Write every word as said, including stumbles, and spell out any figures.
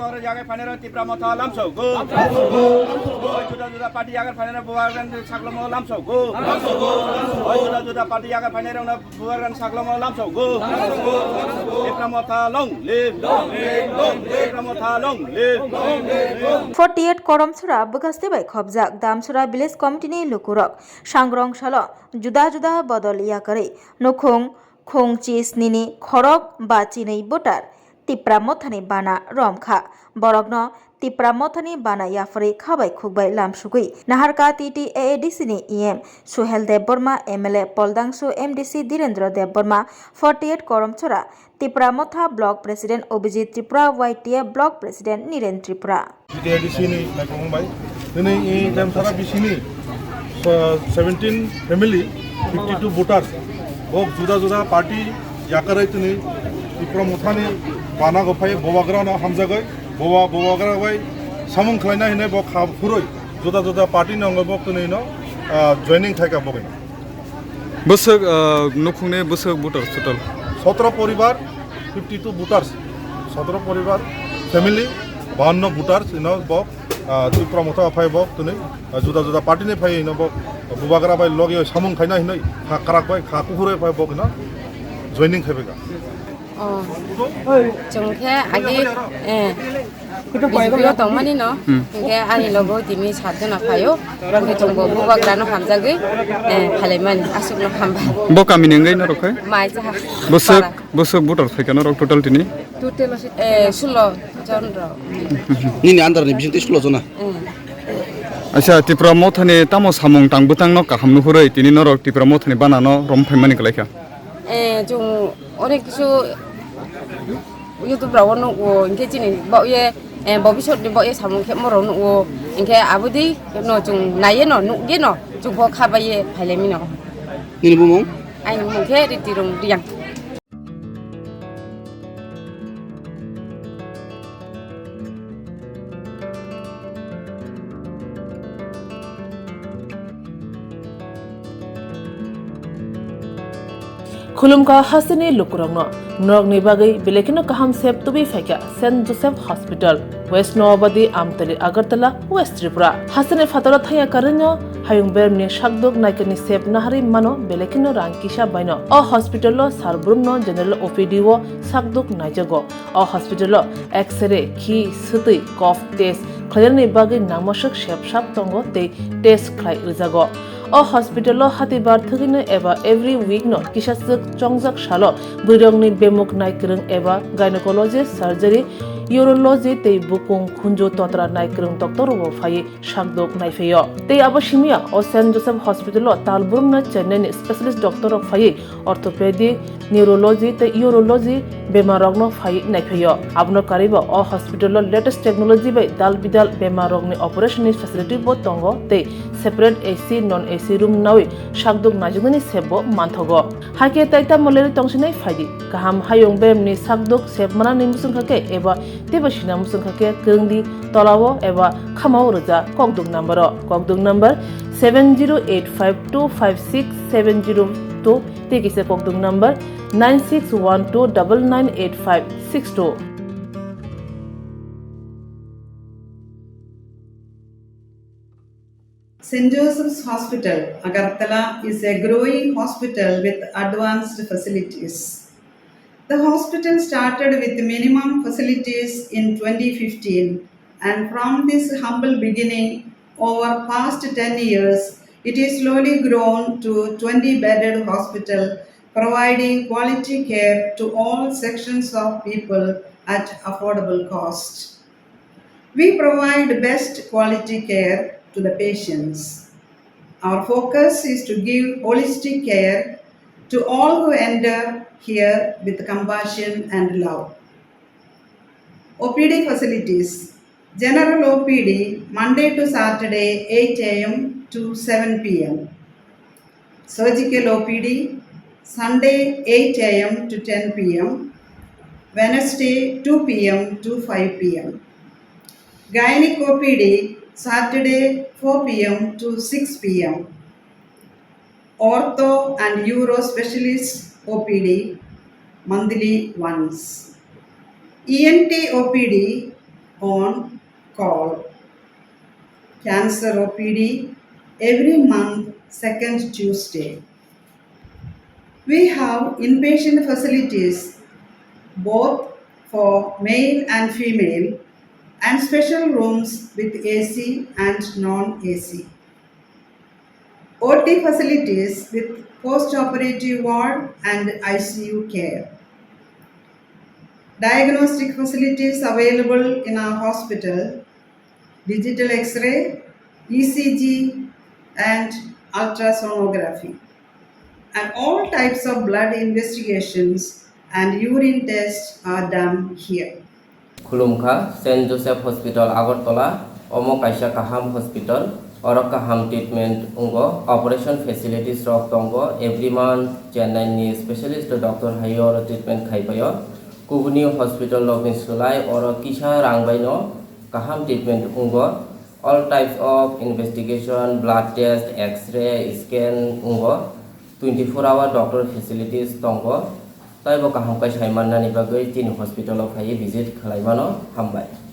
Yagar phainai rok Tipra Motha lamsok go. Juda juda party yagar phainai rok Bubagrani saklomo lamsok go. Juda juda party yagar phainai rok Bubagrani saklomo lamsok go. Tipra Motha long live. Tipra Motha long live. Forty eight Koromsora bwkhaste bai khobjak Damsora Village Committee ni lukurok sangrong salo juda juda bodol yakarwi nukhung khung chi snini khorok ba chinwi butar Tipra Mothani bana romkha. Borokno Tipra Mothani bana yapharwi khabai khukbai lamsugwi naharkha T T A A D C ni E M Suhel Debbarma, M L A Poldangsu, M D C Direndra Debbarma, forty eight Koromchora, Tipra Motha Block President Abhijit Tripura, Y T F Block President Niren Tripura. T T A A D C ni naikolong bai. Nini i Damsara B C ni seventeen family, fifty two voters. Bok juda juda party yakarwi tini Tipra Mothani bana go phai Bubagrano hamjagwi Buba Bubagra bai samung khlaina hinwi bok kha phurwi juda juda party ni ongo bok tini no joining khaika bogwi. Bwswk nukhungni bwswk voter total? Sotro poribar, fifty two voters, sotro poribar, family, bawanno voters ino bok Tipra Motha phai bok tini juda juda party ni phai ino bok Bubagra bai logi samung khaina hinwi kha kwrak bai kha kuphur bai phai bok ino joining khai bai kha. Oh, chwng khe agi eh, B J P o tongmani no, hingke ani logo tini sat jona phaio, hingke chwngbo Bubagrano hamjagwi eh, phalaimani aswkno hambai. Bo kamini wngwi norok khai? Mai jaha. Bwswk bwswk voter phaikha norok total tini? Eh, sulo jon rok. Nini under ni bising tei sulo jona. Acha, Tipra Mothani tamo samung tang bwtangno kaham nuhurwi tini norok Tipra Mothani banano rom phaimani kwlaikha? Eh, chwng onek kisu YouTube rok o nugo, hingke chini bo ye eh, bobisot ni bo ye samung khe morok nugo, hingke abodi no chwng naiye no nugye no chwng bo khabai ye phailai mino. Nini bumung? Aini bumung khe Ritirung Riang. Khulumkha hasteni lukurokno, norokni bagwi belai kheno kaham sep tubui phaikha Saint Joseph Hospital, West Noabadi, Amtali, Agartala, West Tripura. Hasteni phataro thangya karwino hayung bermni sakduk naikani sep naharwi mano belai kheno rang kisa baino. O hospital-o sar brumno general O P D-o sakduk naijago. O hospital-o X-ray, khi, swtwi, cough test khlainani bagwi nangmaswk sep sap tongo tei test khlai rwjago. O hospital-o hatibar thwgwino eba every week-no kisaswk chongjak salo bwrwirokni bemuk naikwrwng eba gynecology, surgery, urology tei bukung khunju totra naikwrwng doctor-rokbo phaiwi sakdok naiphaio. Tei abo simiya o Saint Joseph Hospital-o tal brumno Chennai-ni specialist doctor-rok phaiwi orthopedic, neurology tei urology bemarrokno phaiwi naiphaio. Abono karwibo o hospital-o latest technology bai dal bidal bemarrokni operation-ni facility-bo tongo tei separate A C, non A C room nawi sakdok naijaknani sepbo manthogo. Hakhe tai tamo lerwi tongsinai phaidi. Kaham hayung beremni sakdok sep manani muchungkha khe eba teibo sina muchungkha khe kwrwngdi tolao eba khamao rwja kokduk number-o. Kokduk number seven zero eight five two five six seven zero two tei kisa kokduk number nine six one two double nine eight five six two. Saint Joseph's Hospital, Agartala is a growing hospital with advanced facilities. The hospital started with minimum facilities in twenty fifteen, and from this humble beginning, over past ten years, it is slowly grown to twenty bedded hospital, providing quality care to all sections of people at affordable cost. We provide best quality care to the patients. Our focus is to give holistic care to all who enter here with compassion and love. O P D facilities. General O P D Monday to Saturday eight A M to seven P M. Surgical O P D Sunday eight A M to ten P M, Wednesday two P M to five P M. Gynec O P D Saturday four P M to six P M. Ortho and Uro Specialist O P D monthly once. E N T O P D on call cancer O P D every month, second Tuesday. We have inpatient facilities both for male and female and special rooms with A C and non-A C. O T facilities with post-operative ward and I C U care. Diagnostic facilities available in our hospital, digital X-ray, E C G, and ultrasonography. And all types of blood investigations and urine tests are done here. Khulumkha, Saint Joseph Hospital, Agartala. Omo kaisa kaham hospital. Oro kaham treatment wngo. Operation facilities rok tongo. Every month Chennai ni specialist doctor hai oro treatment khai paio. Kubuni hospital rok ni slai oro kisa rang bai no kaham treatment wngo. All types of investigation, blood test, X-ray, scan wngo. Twenty four hour doctor facilities tongo. Taibo kaham khe sai mannani bagwi chini hospital o phaiwi visit khlai mano. Hambai.